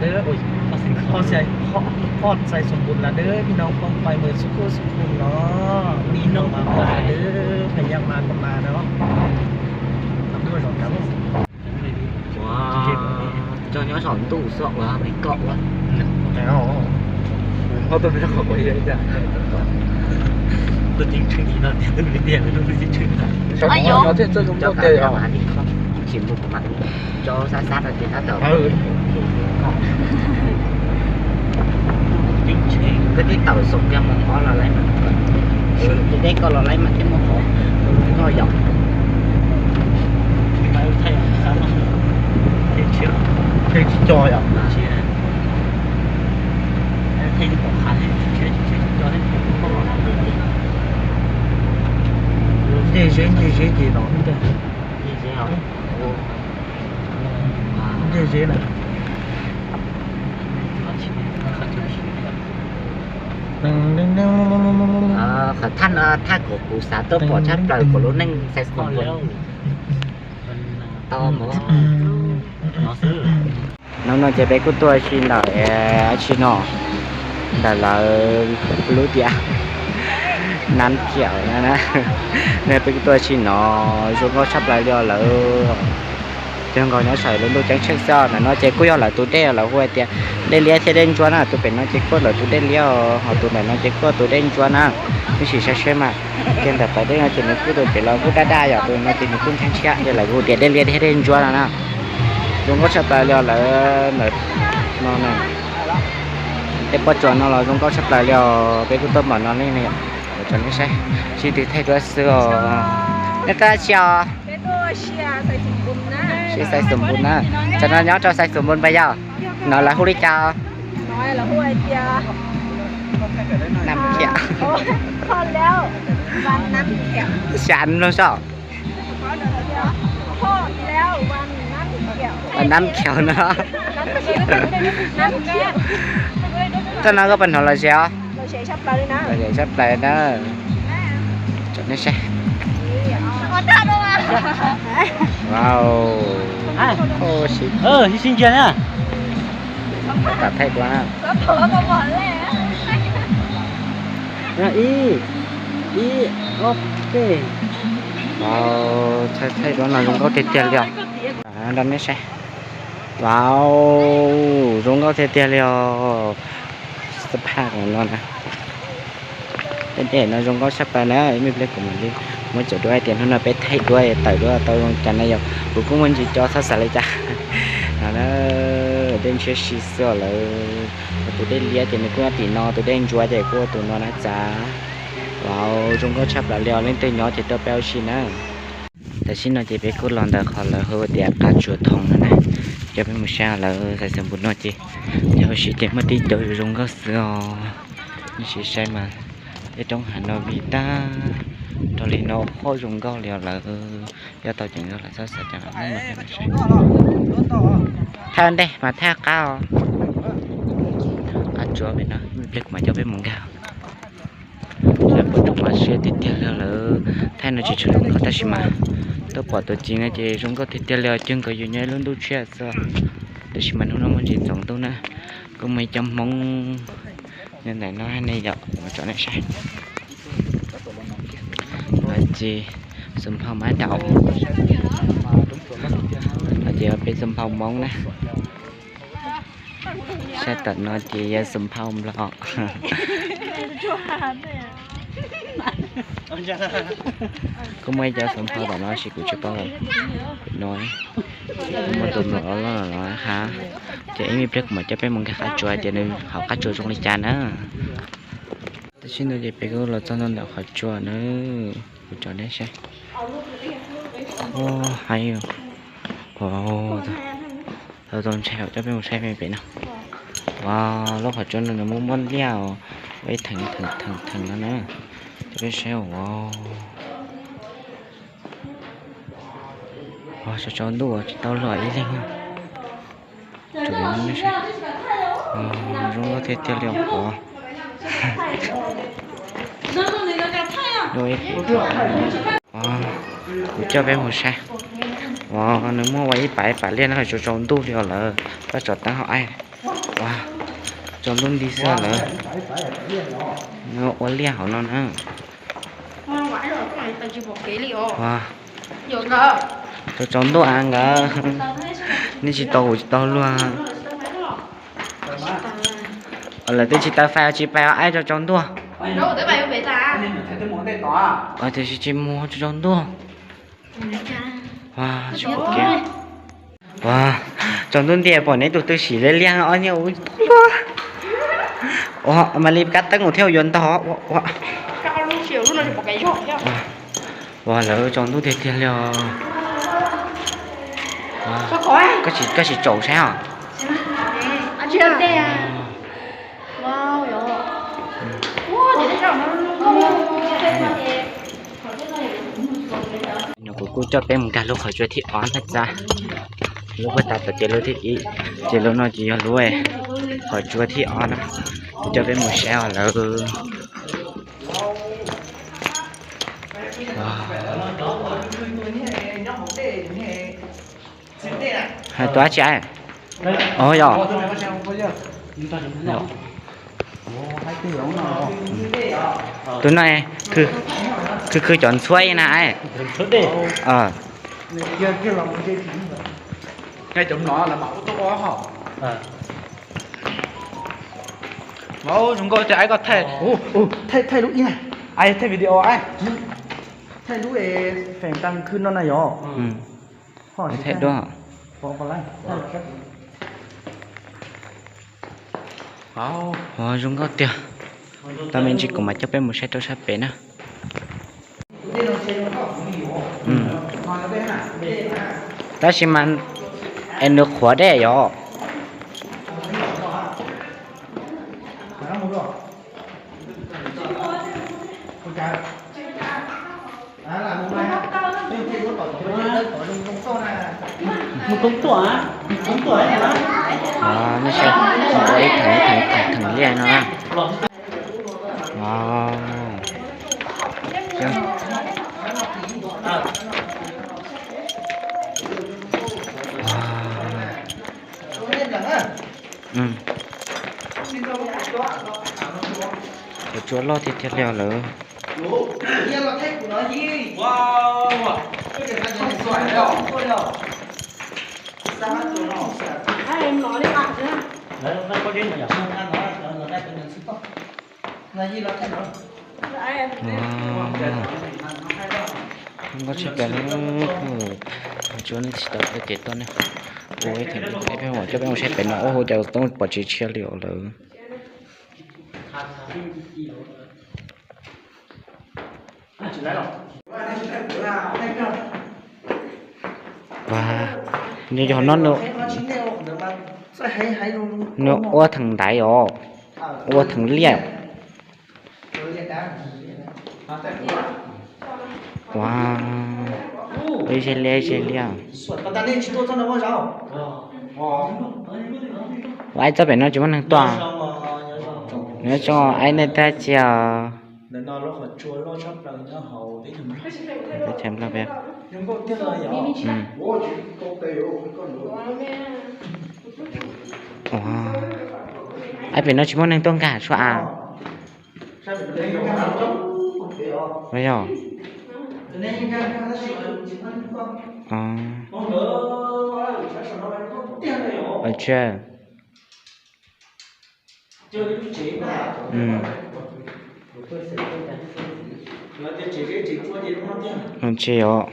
Ui, hot xais, hot xais xom npum las dawb phi no poob pais mus xub khuj xub khuj no, mi no mas hot las dawb, phas yaj mas ko mas no. Coj nyob saum ntuj xwb ua me koj ua. Hot tuaj me qhov kuv, tuaj ceeb tsheej no tiag, tuaj ceeb tsheej no. Tsis mus mas cov xab xab rau ces tab tom ceeb tsheej, koj twb tawm xoo kiag mus qhov los laib mas, tus dej koj los laib mas thiaj muaj qhov koj yom. Tsis co yom. Ncej zeb, ncej zeb ces los ntej. Ncej zeb na. Qhov thaj no thaj kom kuv xav tuaj pom tshaj plaws kuv lub neej xais xom npum. Tau mus. Hnub no ces peb kuj tuaj si ntawm dab tsi no, ntawm lawv lub tias Nab Khiam na. Peb kuj tuaj si no, zoo nkauj tshaj plaws li os lawv. Cog nkaus nyob saum lub ntuj ceeb tsheej xwb. Ntawm no ces kuj yog lawv tus dej, lawv hu hais tias dej liab thiab dej ntsuab na. Tus pem no ces kuj lawv tus dej liab, ho tus ntawm no ces kuj tus dej ntsuab na. Ib sim saib seb mas, kiag ntawm pas dej no ces nws kuj tus pem los kuj daj daj, yog tus no ces nws kuj ntshiab ntshiab, ces lawv hu tias dej liab thiab dej ntsuab no na. Zoo nkauj tshaj plaws li os lawv. Ntawm no na, tej pob tsuas no los zoo nkauj tshaj plaws li os, peb kuj tuaj npaum no li ne yom. Tso nej saib, sib tw thaij duab xwb os. Nej tuaj dab tsi os? Sib xais xom npum na. Tsam no nyob rau xais xom npum pas yog? No lawv hu li cas? Nab Khiam. Xya mloog soj. Nab Khiam no. Toj no koj puas hnov lom zem os? Lom zem tshaj plaws na. Tso nej saib. Wow. Sib ntsiag na. Tam thaij duab na. Ib, ib, ob peb. Wow, thaij duab no zoo nkauj tiag tiag li os. Nrog nej saib. Wow, zoo nkauj tiag tiag li os. Xab phaj no na. Tej dej no zoo nkauj tshaj plaws na, ib me pliag kuv mam li muab cov duab hais tias hnub no peb thaij duab tawm duab tau zoo cas na yom. Kuv kuj muaj ntsis co txhob xav li cas. No na, dej ntshiab si xwb os lawv. Tus dej liab ces nws kuj nyob tim no, tus dej ntsuab ces kuj ua tus no na txav. Wow, zoo nkauj tshaj plaws li os, leej twg nyob ces tuaj peb ua si na. Tam sim no ces peb kuj los ntawm qhov lawv hu tias qab tsuas thoo no na. Coj peb mus saib lawv xais xom npum no ces, yog ua si ces muaj tib co zoo nkauj xwb os. Nej sim saib mas, tej roob hav no vim tag nrho li no, qhov zoo nkauj li os lawv. Coj tau ceev lawm txhob xav cas. Thaij ntej mas thaij qab os. Qab tsuas pem no, ib pliag kuv mam coj peb mus nkag. Sab puas tsuas mas siab tiag tiag li lawm. Thaij no tsis tshua zoo nkauj tab sis mas tuaj pom tus txiv no ces zoo nkauj tiag tiag li os, cog nkaus yus nyob ib lub ntuj tshiab xwb. Tab sis mas hnub no muaj ntsis ntxoov ntuj na. Kuj muaj ib co Hmoob nyob ntawm no ne yom, kuv mam tso nej saib. Ces xus nphau mab daum, ces peb xus nphau Hmoob na. Saib tom no ces yog xus nphau Nplog. Kuj muaj ib co xus nphau tom no sis kuv tsis paub lawm. No kuj muaj tus Nplog loj loj no hab. Ces ib me pliag kuv mam coj peb mus nkag qab tsuas tias nws hauv qab tsuas zoo li cas na. Tam sim no ces peb kuj los txog ntawm qhov tsua na. Kuv tso nej saib. Ua haib, tau tau ntshai, coj peb mus saib pem no. Ua, lub qhov tsua no nws muaj muaj liaj os, ua ib theem theem theem no na. Coj peb saib, ua, ua tsaus tsaus ntuj tsis tau luag ib leeg. Zoo nkauj tiag tiag li os. Kuv coj peb mus saib. Ua, nws muaj ua ib pam ib pam liaj na, tsaus tsaus ntuj li os lawm, koj tsom teeb hauv aib. Ua, tsaus ntuj nti xwb lawm. Ua liaj hauv no na. Tsaus ntuj av nkawd, nej tsis tau hum tsis tau luag. Lawv twb tsis taw fais tsis pais aib tsaus ntuj. Tiam sis tsis mus tsaus ntuj. Ua, tsaus ntuj nti pom neb tus twg sim liab liag ob niag ua luaj. Ua, mam li kab teeb mus thiab yuav ntog. Ua, lawv tsaus ntuj tiag tiag li os. Koj tsis tsaus saib os. No kuv kuj coj peb mus nkag lub qhov tsua thib ob na txav. Lub puag ta tom ces lub thib ib, ces lub no ces yog lub qhov tsua thib ob na. Kuv coj peb mus saib os lawv. Hais tus dab tsi? Os yog, tus no khw khw cov ntxhuab na. Zoo nkauj tiag, aib koj thaij, thaij lub ib na, aib thaij video, aib thaij lub feem tag khw no na yog. Thaij duab. Zoo nkauj tiag. Tau me ntsis kuv mam coj peb mus saib rau sab pem na. Tab sis mas es nws qhuav dej yom. Nej saib, ua ib theem ib theem ib theem liaj no na. Qhov tsua loj tiag tiag li os lawm. Nkauj tshaj plaws li, qhov tsua nej tsis tau tau kev tuaj ne. Ua ib theem ib theem coj peb mus saib pem no, ua hu cas toob pom tsis tshiab li os lawm. Nws yog no, nws ua theem ntaiv os, ua theem liaj. Ua, ib zej liaj ib zej liaj. Ua, aib txoj pem no tsis muaj neeg tuaj. Nyob zoo aib, nej tab tsi os? Aib, pem no tsis muaj neeg tuaj nkag sua a? Yog. Tsis os.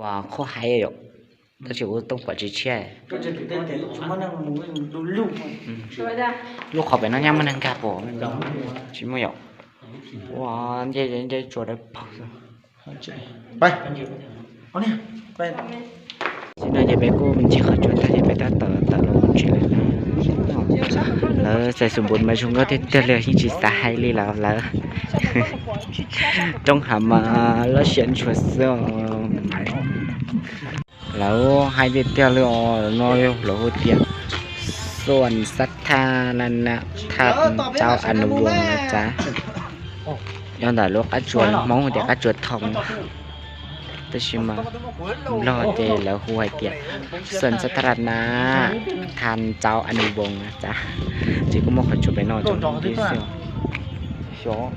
Ua qhov hais yom, tab sis ua toob pom tsis tshiab. Lub qhov pem no nyaj muaj neeg nkag pom, tsis muaj yom. Ua, nce nce tsuas dawb paug xwb. Txij no ces peb kuj ncig qhov tsua tag ces peb tab tom tawm los mus tsev lawm. Lawv xaiv xus npus mas zoo nkauj tiag tiag li, yeej tsis xav hais li lawm lawv. Roob hav mas loj siab ntshua xwb os. Lawv hais tiag tiag li os, no lawv hu tias xuam xab thaj na na, thaj ntau a nus voos na tsa. Nyob ntawm lub qab tsuas Hmoob tias qab tsuas thoo, tab sis mas Nplog ces lawv hu hais tias Xuân Sa Thara Na, Than Chau Ani Vong na. Ces kuj muaj qhov tsua pem no xyov.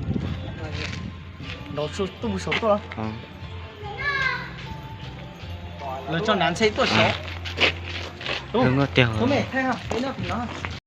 Lawv tso nav ntxhe tuaj xyov. Lub nkauj tiag.